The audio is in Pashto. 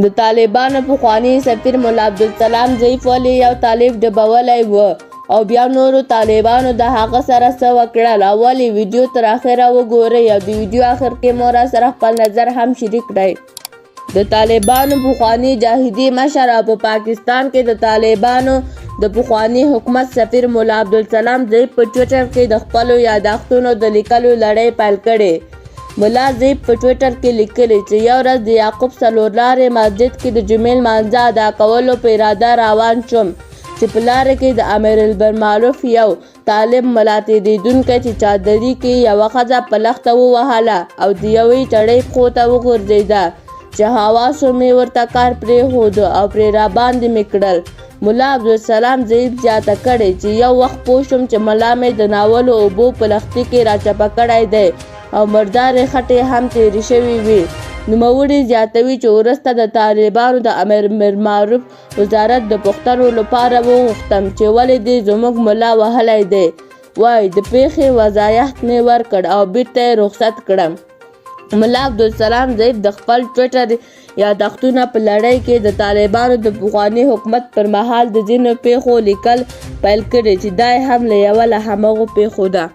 د طالبانو پخواني سفیر ملا عبدالسلام ضعیف ولې یو طالب ډبولی و او بیا نورو طالبانو د هغه سره څه وکړل او ولې؟ ویډیو تر اخره وګورئ او د ویډیو اخر کې مو راسره خپل نظر هم شریک کړئ. د طالبانو پخواني جهادي مشر او په پاکستان کې د طالبانو د پخواني حکومت سفیر ملا عبدالسلام ضعیف په ټویټر کې د خپلو یاداښتونو د لیکلو لړۍ پیل کړې. ملا ضعیف په ټویټر کې لیکلي چې یو ورځ د یعقوب څلورلارې مسجد کې د جمعې لمانځه ادا کولو په اراده روان شوم چې په لاره کې د امیرالبرمعروف یو طالب ملا تېرېدونکی چې چادري کې یوه ښځه په لښته ووهله او د یوې چړې پښو ته وغورځېده چې حواسو مې ورته کار پرېښود او پرې راباندې مې کړل. ملا عبدالسلام ضعیف زیاته کړې چې یو وخت پوه شوم چې ملا مې د ناولو اوبو په لښتي کې راچپه کړی دی او مردارې خټې هم تېرې شوې وې. نوموړي زیاتوي چې وروسته د طالبانو د امربالمعروف وزارت د پوښتنو لپاره وغوښتم چې ولې دې زموږ ملا وهلی دی؟ وايي، د پېښې وضاحت مې ورکړ او بېرته یې رخصت کړم. ملا عبدالسلام ضعیف د خپل ټویټر یادښتونه په لړۍ کې د طالبانو د پخواني حکومت پر مهال د ځینو پېښو لیکل پیل کړي چې دا یې هم له یوه له هماغو پېښو ده.